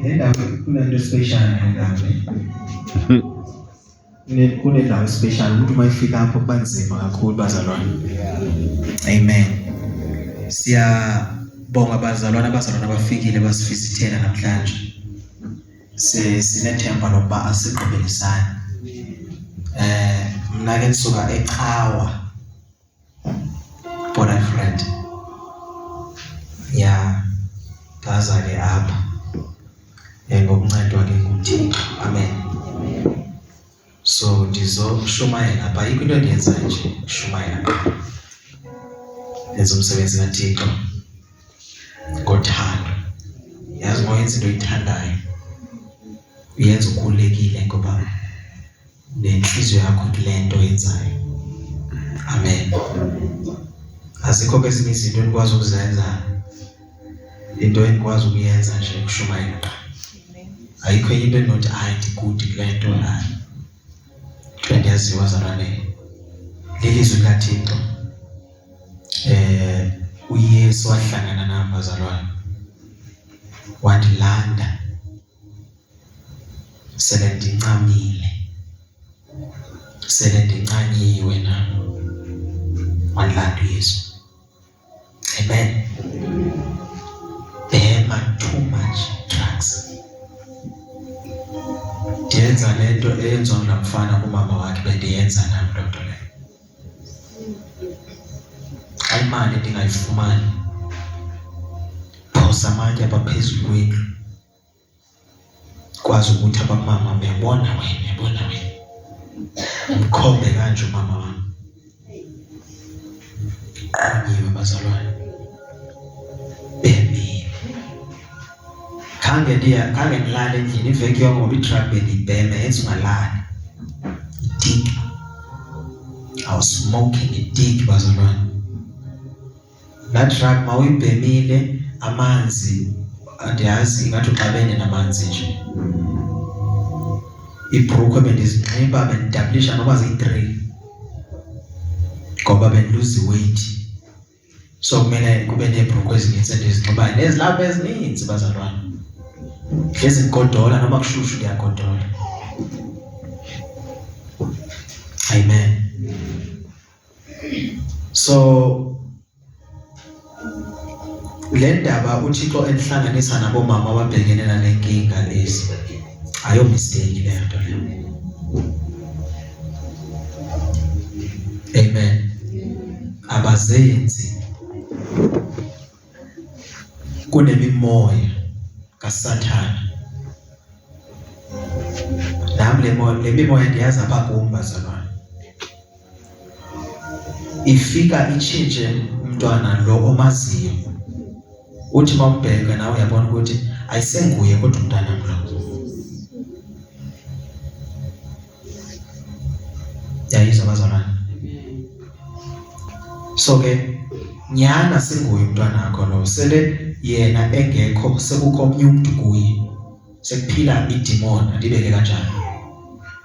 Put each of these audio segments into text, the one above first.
Le ndawo kunento special le ndawo le. Kunendawo special umuntu uma efika apho kuba nzima kakhulu bazalwane. Amen. Siyabonga bazalwane, abazalwane abafikile basifisithela namhlanje. Sinethemba lokuba asigqibelisane. Mna ke ndisuka eCawa. Port Alfred. Ya ndaza ke apha ngokuncedwa ke nguThixo. Amen. So ndizoshumayela apha, ayikho into endiyenzayo nje, kushumayela qha. Ndenza umsebenzi kaThixo ngothando. Yazi uma uyenza into oyithandayo uyenza ukhululekile ngoba nenhliziyo yakho kule nto oyenzayo. Amen. Azikho ke ezinye izinto enikwazi ukuzenza, into enikwazi ukuyenza nje ukushumayela qha. Ayikho enye into endinothi hayi ndikude kule nto, hayi. Into endiyaziyo bazalwane lilizwi likaThixo. UYesu wahlangana nam bazalwane, wandilanda sele ndincamile, sele ndincanyiwe nam, wandilanda uYesu. Amen. Bhema too much drugs. Ndiyenza le nto eyenziwa ngulaa mfana kumama wakhe, bendiyenza nam loo nto leyo. Xa imali ndingayifumani, phosa amatye apha phezu kwendlu, kwazi ukuthi abamama uyabona wena, uyabona wena, umkhombe kanje umama wami. Qonyiwe bazalwane, bhemile. Khange ndiya, khange ndilale endlini iveki yonke ngoba i-drug bendiyibheme yenza ungalali. Itik. I was smoking itik bazalwane. Laa drug mawuyibhemile amanzi andiyazi ingathi uxabene namanzi nje. Iibhrukhwe bendizinxiba bendidabulisha noba ziyi-3 ngoba bendiluza iweight. So kumele kube neebhrukhwe ezininzi endizinxibayo nezilaphu ezininzi bazalwane. Hlezi ndigodola noba kushushu ndiyagodola. Amen. So le ndaba uThixo enihlanganisa nabomama ababhekene nale nkinga lezi ayo mistake leyo nto leyo. Amen. Abazenzi. Kunemimoya kaSathana. Nam le moya, le mimoya ndiyazi apha kum bazalwane. Ifika itshintshe umntwana lo omaziyo. Uthi mawumbheka nawe uyabona ukuthi ayisenguye kodwa umntanam lo. Yayizwa bazalwane? So ke nyana singuye umntwana wakho lo, sele yena engekho sekukho omnye umntu kuye. Sekuphila idemon, andibeke kanjalo.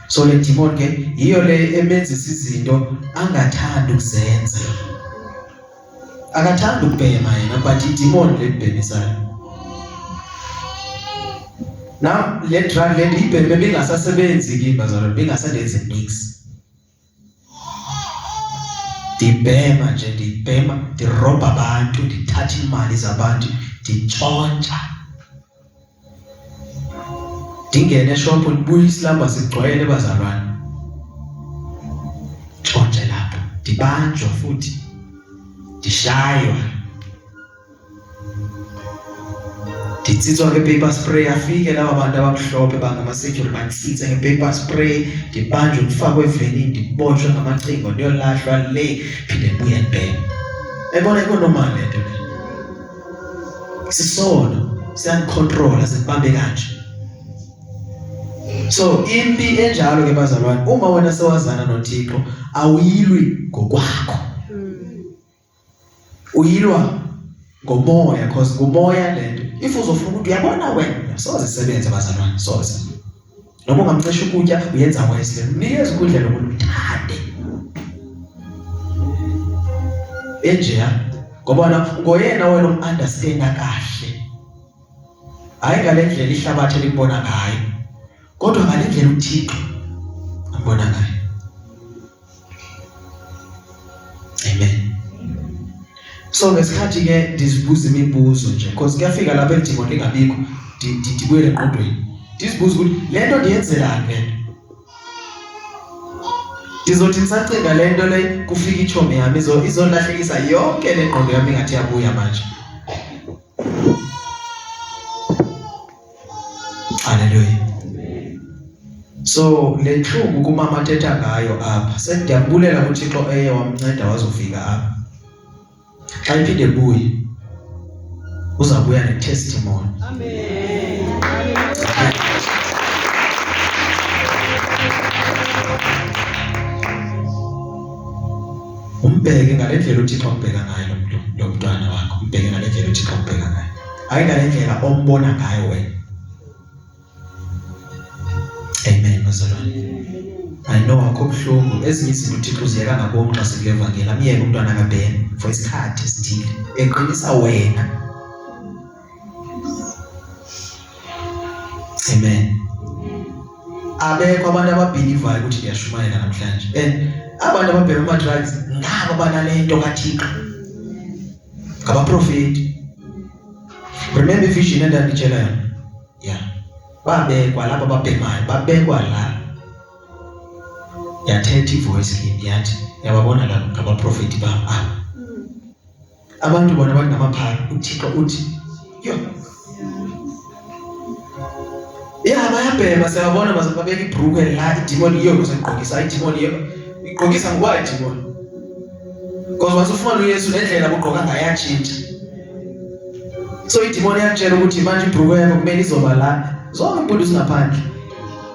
So le demon ke yiyo le emenzisa izinto angathandi ukuzenza. Akathandi ukubhema yena but idemon le mbhemisayo. Now le drug le ndiyibheme bingasasebenzi kimi bazalwane, bingasandenzi niks. Ndibhema nje, ndibhema, ndirobha abantu, ndithatha iimali zabantu, ndintshontsha. Ndingene eshophu ndibuye isilamba sigcwele bazalwane. Ntshontshe lapho, ndibanjwa futhi ndishaywa. Nditsitswa nge-paper spray, afike laba bantu abamhlophe bangama-security banditsitse nge-paper spray, ndibanjwe ndifakwe evenini, ndibotshwe ngamacingo ndiyolahlwa le, phinde ndibuye ndibheme. Uyayibona ayikho normal le nto le. Sisono siyandikhontrola sibambe kanje. So impi enjalo ke bazalwane, uma wena sewazana noThixo awuyilwi ngokwakho. Uyilwa ngomoya cause ngumoya lento. If uzofuna ukuthi uyabona wena soze isebenze bazalwane, soze. Noma ungamcisha ukutya uyenza worse le. Mnikeze ukudla lomuntu uthande. Enjeya ngoba wena ngoyena wena umunderstanda kahle. Hayi ngale ndlela ihlabathi elimbona ngayo, kodwa ngale ndlela uThixo ambona ngayo. Amen. So ngesikhathi ke ndizibuza imibuzo nje because kuyafika lapha elidingo lingabikho, ndibuyele engqondweni ndizibuza ukuthi le nto ndiyenzelani le nto. Ndizothi ndisacinga le nto le kufika itshomi yam izolahlekisa yonke le ngqondo yam ingathi yabuya manje. Haleluya. So le ntlungu kumama athetha ngayo apha, sendiyambulela kuThixo eye wamnceda wazofika apha. Xa iphinde buye uzabuya ne-testimony. Amen. Umbheke ngale ndlela uThixo ambheka ngayo lo mntu, lo mntwana wakho, umbheke ngale ndlela uThixo ambheka ngayo, hayi ngale ndlela ombona ngayo wena. Amen bazalwane. I know akho buhlungu, ezinye izinto uThixo uziyeka ngabom xa sikule vangeli, amyeke umntwana kaBhen for isikhathi esithile eqinisa wena. Amen. Abekho abantu ababhilivayo ukuthi ndiyashumayela namhlanje, and abantu ababhema ama-drugs ngabo abanale nto kaThixo, ngabaprofeti. Remember ivision endanditshela yona? Ya, babekwa laba babhemayo, babekwa la. Yathetha ivoice kimi yathi, yababona laba ngabaprofeti bam aba. Abantu bona bathi ngamaphara, uThixo uthi yo ya bayabhema, siyababona baze babeka ibhrukwe la, idimoni iyo kuzigqokisa, idimoni iyo igqokisa ngokwayo idimoni, because once ufumana uYesu nendlela bugqoka ngayo yatshintsha. So idimoni yakutshela ukuthi manje ibhrukwe yakho kumele izoba la, zonke impundu zingaphandle,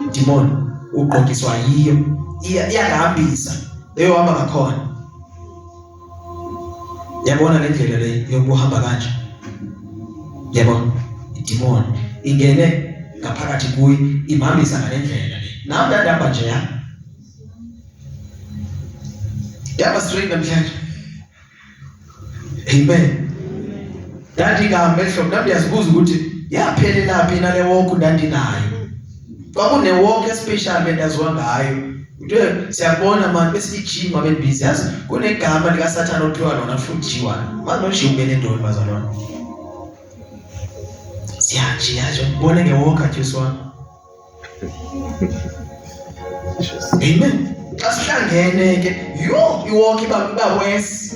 idimoni ugqokiswa yiyo, iyangahambisa leyo hamba ngakhona. Yabona le ndlela le yokuhamba kanje, yabona idimoni ingene ngaphakathi kuye imhambisa ngale ndlela le. Nami ndandihamba nje ya, ndihamba straight namhlanje. Amen. Ndandingahamba ehlobo, nami ndiyazibuza ukuthi yaphelelaphi nale walk ndandinayo. Kwakune-walk especial bendaziwa ngayo. Kuthiwe siyabona mani bese ijima bebhizi, yazi kunegama likaSathane okuthiwa lona futhi jiwa. Manje nojiwa ubele ntoni bazalwane? Siyajiya nje ubone ngewalk Jesu wami. Amen. Xa sihlangene ke, yho, iwalk iba worse.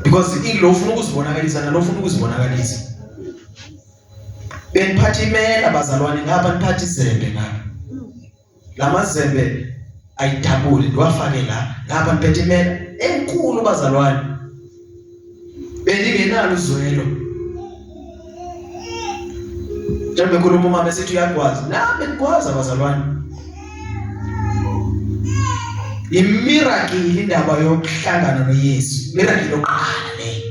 Because ilo ufuna ukuzibonakalisa nalo ufuna ukuzibonakalisa. Beniphatha imela bazalwane ngapha, niphatha izembe ngapha. Lamazembe ayidabule ndiwafake la, ngapha niphethe imela enkulu bazalwane. Bendingenalo uzwelo. Njengoba ekhuluma umama esithi uyagwaza, nami ngigwaza bazalwane. Imiracle indaba yokuhlangana noYesu, miracle yokuqala leyo.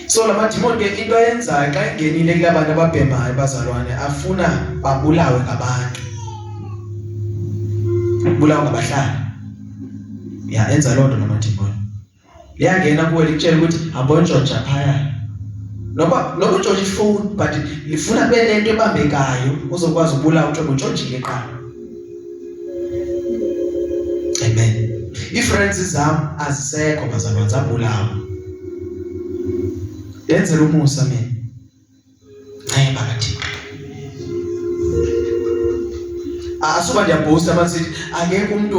So lamadimoni ke into ayenzayo xa engenile kulabantu ababhemayo bazalwane, afuna babulawe ngabantu, bulawe ngabahlali. Ya, enza loo nto lamadimoni. Liyangena kuwe likutshela ukuthi hambontshotsha phaya, noba untshontsha ifowuni, but lifuna kube nento ebambekayo uzokwazi ubulawa kuthiwa buntshontshile qha. Amen. Ii-friends zam azisekho bazalwane, zabulawa. Ndenzela umusa mina, nceba kaThixo. Asuba ndiyabhosta masithi akekho umuntu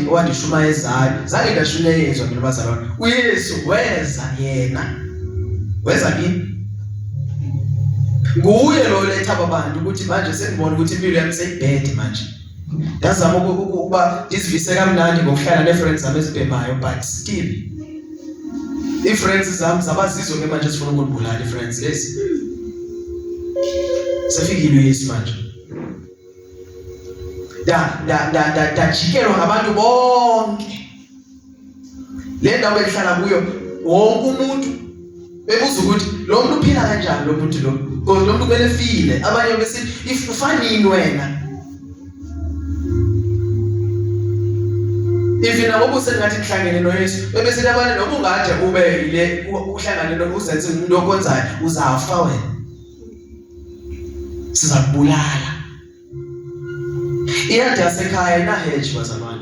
owandishumayezayo, zange ndashunyayezwa mina bazalwane. uYesu weza yena, weza kimi. Nguye lo letha abantu ukuthi manje sengibona ukuthi impilo yami seyibhede manje. Ndazama ukuba ndizivise kamnandi ngokuhlala nee-friends zam ezibhemayo, but still ii-friends zam zabazizo ke manje zifuna ukundibulala ii-friends lezi. Sefikile uYesu manje. Ndajikelwa ngabantu bonke. Le ndawo bendihlala kuyo wonke umuntu bebuza ukuthi lo muntu uphila kanjani, lo muntu lo, because lo muntu kumele efile. Abanye besithi if ufanini wena. Even nabo sengathi kuhlangene noYesu bebesithi abantu noma ungade ube ile uhlangane nokuzenza umuntu okwenzayo uzafa wena sizakubulala Iyadi yasekhaya inaheji bazalwane.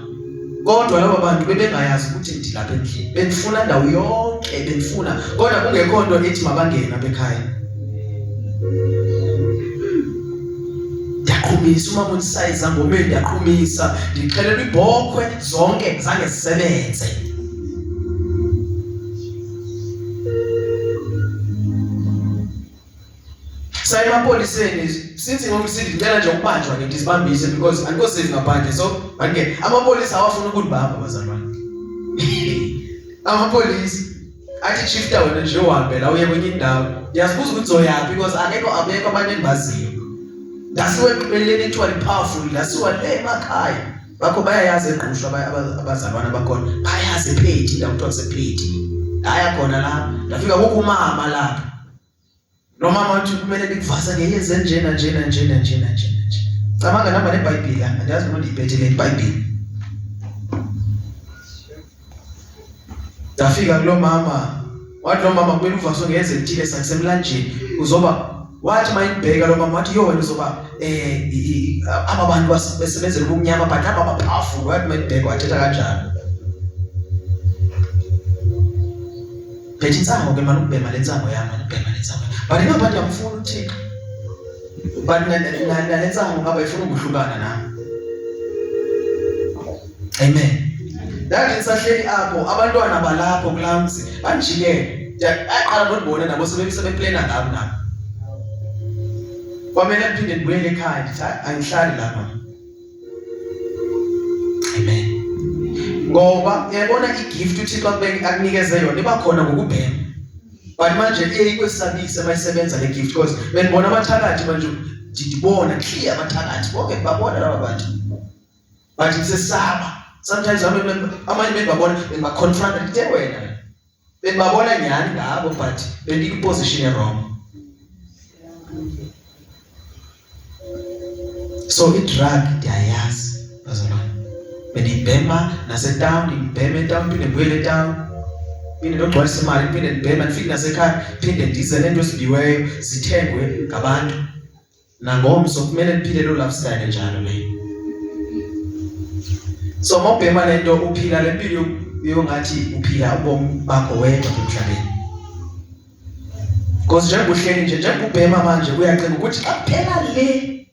Kodwa laba bantu bebengayazi ukuthi ndilapha endlini. Bendifuna ndawo yonke bendifuna kodwa kungekho nto ethi mabangene apha ekhaya. Ndiyaqhumisa uma undisaya ezangomeni ndiyaqhumisa ndixhelelwa ibhokhwe zonke zange zisebenze. Saya emapoliseni since ngoku sithi ndicela nje ukubanjwa ke ndizibambise because andikho safe ngaphandle so mandike amapolisa awafuna ukundibamba bazalwane. Amapolisa athi shifta wena nje uhambe la uye kwenye indawo. Ndiyazibuza ukuthi uzoyaphi because akekho abekho abantu endibaziyo. Ndasiwa eqeleni ekuthiwa li-powerful ndasiwa le emakhaya. Bakho bayayazi egqushwa abazalwana bakhona bayazi ephethi indawo kuthiwa kusephethi. Ndaya khona lapha ndafika kukho umama lapha. Lo mama wathi kumele nikuvasa ngeyeze njena njena njena njena njena nje. Cabanga namba neBhayibheli andiyazi noma ndiyiphethe le iBhayibheli. Ndafika kulo mama wathi lo mama kumele uvaswe ngeyeze elithile sakusemlanjeni uzoba wathi mayibheka lo mama wathi yo wena uzoba eh aba bantu basebenzela ubumnyama but aba ba powerful wathi mayibheka wathetha kanjalo Phethe insango ke mani ukubhema le nsango yami mani ukubhema le nsango. But ngapha ndiyamfuna uThixo. But nale nsango ngaba ifuna ukuhlukana nami. Amen. Ndathi ndisahleli apho abantwana balapho kulaa mzi banjikele. Ndiyaqala ndondibone nabo sebeplena ngam nabo. Kwamele ndiphinde ndibuyele ekhaya ndithi hayi angihlali lapha. Amen. Ngoba uyayibona igift uThixo akubeke akunikeze yona iba khona ngokubhema. But manje iye ikwesabise mayisebenza le gift because bendibona abathakathi manje ndibona clear abathakathi bonke ndibabona laba bantu. But ndisesaba. Sometimes amanye bendibabona bendibaconfronta ndithe wena Bendibabona nyhani ngabo but bendikwiposition ewrong. So i-drug ndiyayazi bazalwane. Bendiyibhema nasetown, ndibheme etown phinde ndibuyele etown. Phinde ndogcwalisa imali, phinde ndibhema ndifike nasekhaya, phinde ndize neento ezibiweyo zithengwe ngabantu. Nangomso kumele niphile loo lifestyle enjalo leyo. So mawubhema le nto uphila le mpilo yongathi uphila ubomi bakho wedwa emhlabeni. Because njengoba uhleli nje njengoba ubhema manje uyacinga ukuthi xa kuphela le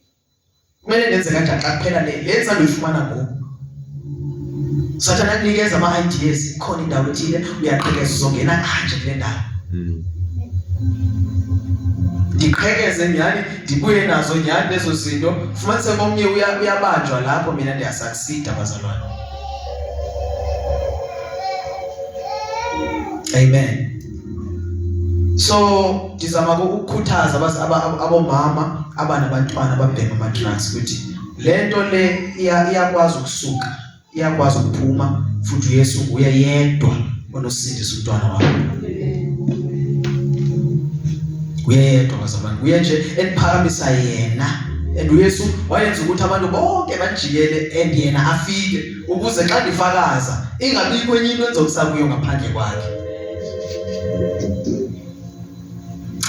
kumele ndenze kanjani xa kuphela le le ndisanduyifumana ngoku. Sathana akunikeza ama-ideas ikhona indawo ethile uyaqhekeza uzongena kanje kule ndawo. Ndiqhekeze nyhani ndibuye nazo nyhani lezo zinto fumaniseke omnye uyabanjwa lapho mina ndiyasucceeda bazalwane. Amen. So ndizama ukukhuthaza abomama abanabantwana ababhema ama-drugs ukuthi le nto le iyakwazi ukusuka iyakwazi ukuphuma futhi uYesu nguye yedwa onosindisa umntwana wakho nguye yedwa bazalwane nguye nje eniphakamisa yena and uYesu wayenza ukuthi abantu bonke bajikele and yena afike ukuze xa ndifakaza ingabikho enye into endizokusa kuyo ngaphandle kwakhe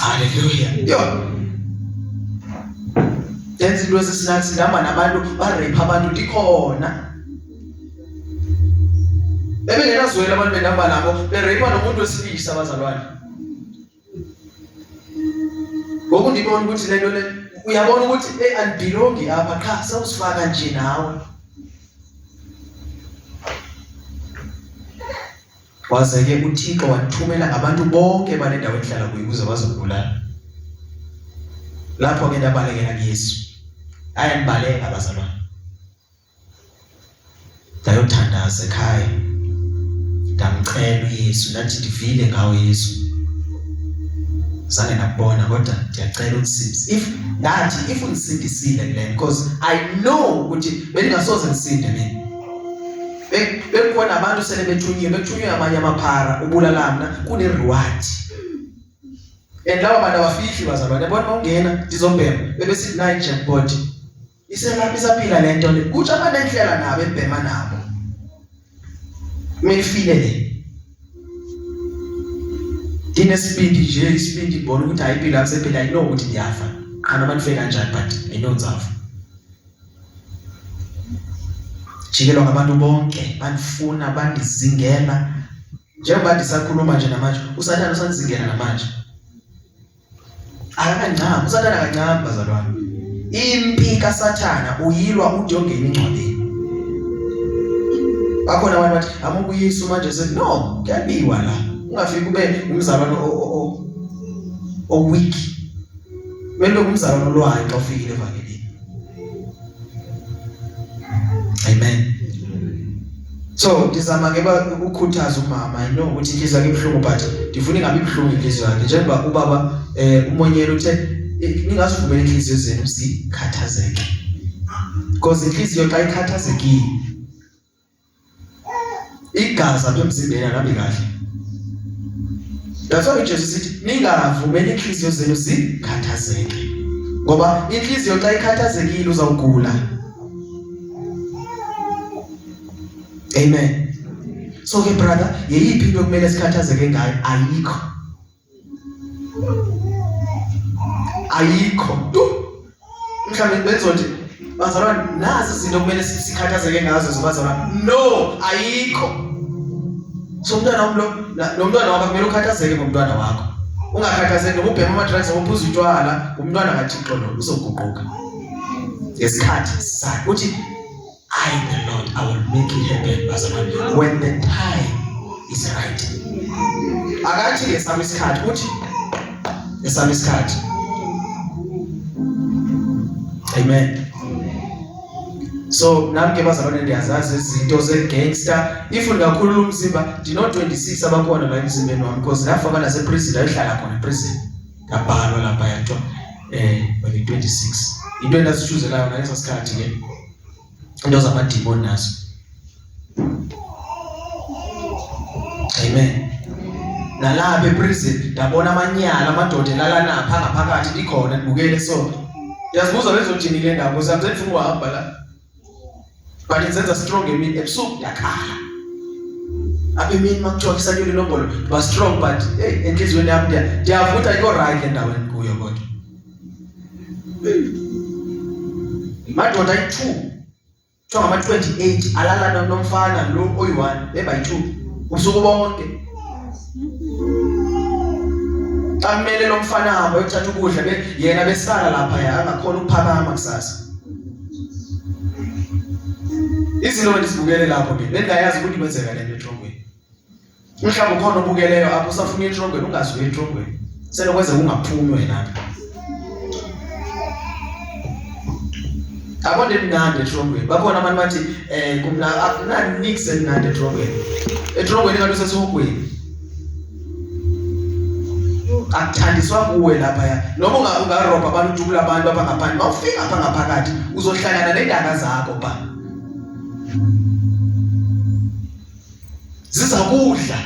Haleluya. Yo. Ndenza into ezisinathi ndihamba nabantu bareyipha abantu ndikhona. Bebengenazwela abantu bendihamba nabo bereyipha nomuntu wesilisa abazalwane. Ngoku ndibona ukuthi le nto le uyabona ukuthi hey andibhilongi apha qha sewusifaka nje nawe. Waze ke uThixo wathumela ngabantu bonke bale ndawo endihlala kuyo ukuze bazokubulala. Lapho ke ndabalekela kuYesu. Hayi andibaleka bazalwane. Ndayothandaza ekhaya. Ndamcela uYesu ndathi ndivile ngawe Yesu. Zange ndakubona kodwa ndiyacela undisindise. If ndathi if undisindisile kule because I know ukuthi bendingasoze ndisinde mina. Bekukhona abantu sele bethunyiwe, bethunywe amanye amaphara ubulala mna kune-reward. And laba bantu abafihli bazalwane, yabona uma ungena ndizobhema bebesithi nayi jackpot. Iselapha isaphila le nto le. Kutsho abantu endihlela nabo endibhema nabo. Kumele ifile le. Ndinesibindi nje, isibindi ngibona ukuthi hayi impilo yami sephila, I know ukuthi ndiyafa. Qha noma ndife kanjani but I know ngizafa. Jikelwa ngabantu bonke, bandifuna, bandizingela. Njengoba ndisakhuluma nje namanje, uSathane usandizingela namanje. Akakancami, uSathane akancami bazalwane. Impi kaSathana uyilwa ude ongena engcwabeni. Bakhona abantu bathi amukuyisu manje sethi no, kuyabiwa la. Ungafiki ube umzalwane o weak. Kumele ube umzalwane olwayo xa ufikile evangelini. Amen. So ndizama ke ukukhuthaza umama I know ukuthi inhliziyo yakhe ibuhlungu but ndifuna ingabi ibuhlungu inhliziyo yakhe njengoba ubaba eh umonyelo uthe ningazivumeli inhliziyo zenu zikhathazeke because inhliziyo xa ikhathazekile igazi apha emzimbeni akabi kahle. That's why uJesu sithi ningavumeli inhliziyo zenu zikhathazeke, ngoba inhliziyo xa ikhathazekile uzawugula. Amen. So ke brother, yeyiphi into okumele sikhathazeke ngayo? Ayikho. Ayikho tu. Mhlawumbe benzothi bazalwane nazi izinto kumele sikhathazeke ngazo zobazalwane. No, ayikho. So umntwana wami lo lo mntwana wakho kumele ukhathazeke ngomntwana wakho. Ungakhathazeki noma ubhema ama-drugs noma uphuza utshwala, umntwana kaThixo lo uzoguquka. Ngesikhathi sakhe uthi I the Lord I will make it happen bazalwane when the time is right. Akathi ngesami isikhathi uthi ngesami isikhathi. Amen. So nami ke bazalwane ndiyazazi izinto ze-gangster if ndingakhulula umzimba ndino-26 abakhona la emzimbeni wami because ndafakwa naseprison ndayohlala khona eprison ndabhalwa lapha yathiwa um 26 into endazishuzelayo ngaleso sikhathi ke into zamadimoni nazo. Amen. Nalapha eprison ndabona amanyala amadoda elala napha ngaphakathi ndikhona ndibukele so. Ndiyazibuza bezothini le ndawo because I'm ndifuna uhamba la. But ngizenza strong emini ebusuku ndiyakhala. Apha emini makuthiwa kusanyula inombolo ba strong but hey enhliziyweni yami ndiyavutha ayikho right le ndawo endikuyo kodwa. Madoda ayi-2 kuthiwa ngama-28 alala nomfana lo oyi-1 bebayi-2 ubusuku bonke. Xa kumele lo mfana ahambe ayothatha ukudla yena besala lapha angakhona ukuphakama kusasa. Izinto bendizibukele lapho ke bendingayazi ukuthi kwenzeka le nto etrongweni. Mhlawumbe ukhona obukeleyo apho usafuna etrongweni ungazi uye etrongweni. Senokwenzeka ungaphumi wena apha. Akho nto emnandi etrongweni. Bakhona abantu bathi eh kumna akunanix emnandi etrongweni. Etrongweni ngathi usesihogweni. Akuthandiswa kuwe lapha ya. Noma ungarobha abantu udubula abantu apha ngaphandle, mawufika apha ngaphakathi uzohlangana neentanga zakho pha. Zizakudla.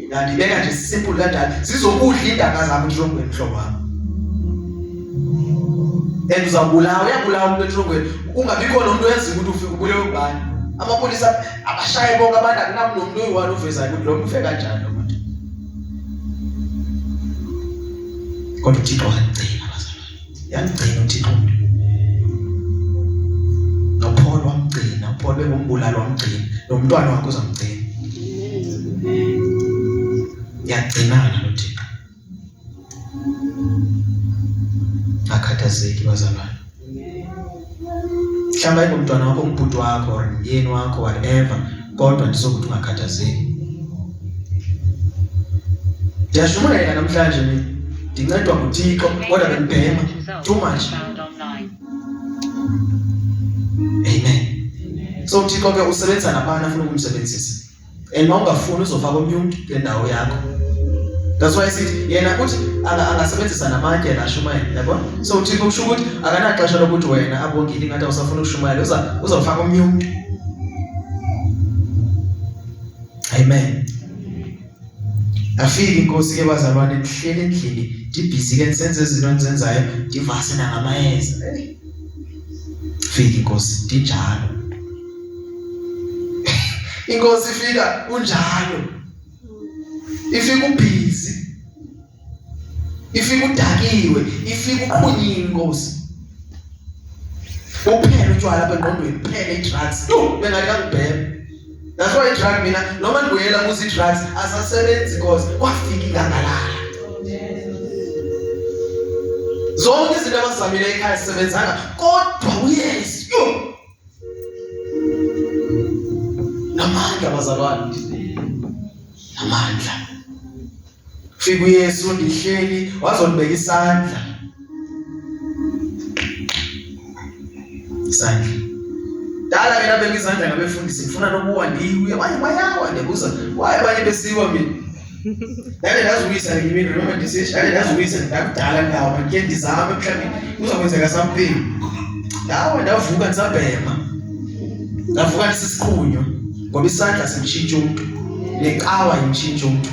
Ngandibeka nje simple kanjalo. Zizokudla iintanga zakho etrongweni mhlobo wami. And uzawubulawa, uyabulawa umuntu etrongweni. Kungabikho nomuntu oyaziyo ukuthi ufike ubulewe ngubani. Amapolisa abashaye bonke abantu akunami nomuntu oyi-one ovezayo ukuthi lo muntu ufe kanjani lo muntu. Kodwa uThixo wangigcina bazalwane. Yangigcina uThixo umuntu. NoPaul wamgcina, uPaul bengumbulali wamgcina, nomntwana wakhe uzamgcina. Ngiyagcinana noThixo. Akhathazeki bazalwane. Mhlawumbe ayingomntwana wakho, umbhuti wakho or myeni wakho whatever, kodwa ndizokuthi ungakhathazeki. Ndiyashumayela namhlanje mina, ndincedwa nguThixo kodwa bendibhema too much. Amen. So uThixo ke usebenzisa nabani afuna ukumsebenzisa. And uma ungafuni uzofaka omnye umuntu kule ndawo yakho. That's why sithi yena uthi angasebenzisa namatye la ashumayele, yabo? So uThixo usho ukuthi akanaxesha lokuthi wena abongile ingathi awusafuna ukushumayela, uza uzofaka omnye umuntu. Amen. Afike inkosi ke bazalwane ndihleli endlini ndibhizi ke ndisenza izinto endizenzayo ndivase nangamayeza. Fika inkosi ndinjalo. Inkosi ifika unjalo, ifika ubhizi, ifika udakiwe, ifika uqhunyiwe inkosi. Uphele utshwala apha engqondweni, uphele i-drugs. Yho, bengathi kangibhema. That's why i-drug mina noma ndibuyela kuzo i-drugs asasebenzi cause kwafika ingangalala. Zonke izinto abazamile ekhaya zisebenzanga kodwa uYesu yho namandla bazalwane namandla. Fika uYesu ndihleli wazondibeka isandla. Isandla. Dala ke nabeka izandla ngabefundisi ngifuna nokuwa ndiwe abanye bayawa ndiyabuza why abanye besiwa mina. Ndake ndaziwisa ngenye imini remember ndisisho ndake ndaziwisa ndakudala ndawa ndike ndizame mhlawumbi kuzokwenzeka something. Ndawa ndavuka ndisabhema. Ndavuka ndisisiqhunywa ngoba isandla simtshintsha umntu. Necawa imtshintsha umntu.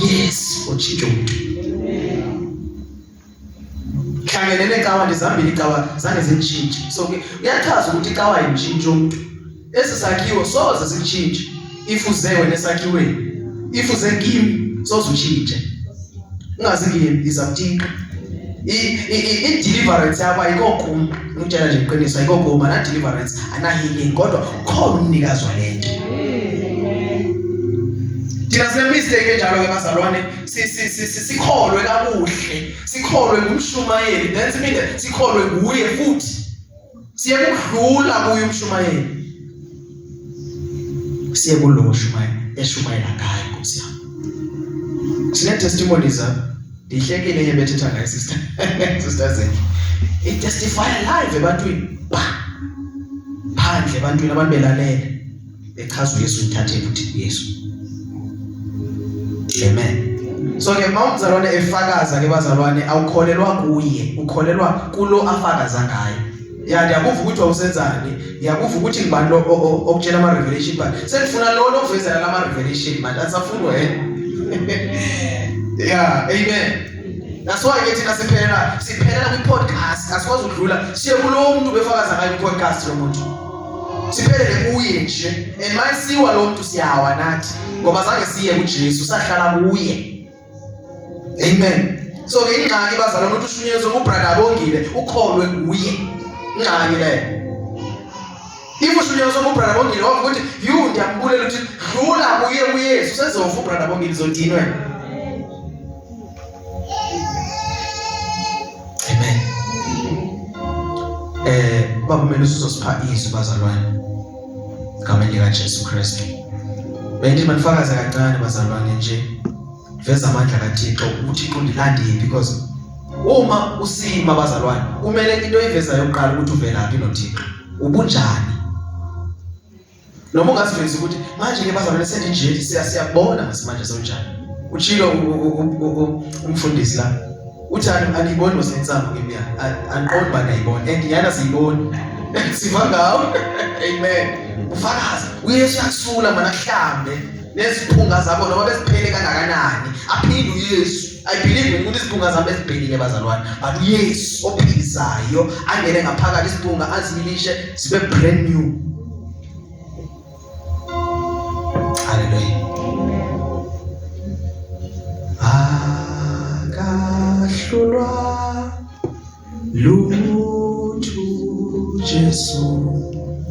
Yes, otshintsha umntu. Hlangene necawa ndizihambile icawa zange zimtshintshe. So ke uyachaza ukuthi icawa imtshintsha umntu. Esi sakhiwo soze sikutshintshe if uze wena esakhiweni. If uze kimi soze utshintshe. Ungazi kimi iza kuThixo. I-deliverance yakho ayikho kum. Ngikutshela nje iqiniso ayikho kum, ana deliverance, ana healing kodwa khona umnikazi wale nto. Thina sine mistake enjalo ke bazalwane, sikholwe kakuhle, sikholwe ngumshumayeli, then siphinde sikholwe nguye futhi. Siye kudlula kuye umshumayeli. Siye kulo ushumayela, eshumayela ngayo Nkosi yami. Sine testimonies apha. Ndihlekile enye bethetha ngayo sister. Sister Zethu. I-testify live ebantwini. Ba. Phandle ebantwini abantu belalele. Bechaza uYesu ngithatheni uthi uYesu. Amen. So ke mawumzalwane efakaza ke bazalwane awukholelwa kuye, ukholelwa kulo afakaza ngayo. Ya ndiyakuva ukuthi wawusenzani, ndiyakuva ukuthi ngubani lo okutshela ama revelation but sengifuna lo lokuvezela lama revelation manje asafuni wena. Yeah, amen. That's why ke thina siphelela siphelela kwi podcast asikwazi ukudlula siye kulo muntu befakaza ngayo kwi podcast lo muntu. Siphelele kuye nje and mayisiwa lo muntu siyawa nathi ngoba zange siye kuJesu sahlala kuye. Amen. So ke ingxaki bazalwane ukuthi ushunyezwe ngubrother Abongile ukholwe nguye. Ingxaki leyo. If ushunyezwe ngubrother Abongile wavuka ukuthi you ndiyambulela ukuthi dlula kuye kuYesu sezofa ubrother Abongile uzodinwe. Amen. Baba kumele uzosipha izwi bazalwane. Egameni lika Jesu Kristu. Bendithi mandifakaze kancane bazalwane nje. Veza amandla kaThixo, uThixo undilandile because uma usima bazalwane kumele into oyivezayo yokuqala ukuthi uvelaphi noThixo. Ubunjani? Noma ungazivezi ukuthi manje ke bazalwane sendinje siyabona manje sewunjani. Utshilo umfundisi la. Uthi aniyiboni ngosensango kimi ya. Andiqondi uba niyayibona and nyana siyiboni. Siva ngawe. Amen. Ufakaza uYesu uyakusula mana kuhlambe neziphunga zakho noma beziphele kangakanani aphinde uYesu. I believe ukuthi iziphunga zami beziphelile bazalwane but uYesu ophilisayo angene ngaphakathi isiphunga azihilishe zibe brand new. Hallelujah. Akahlulwa lutho Jesu.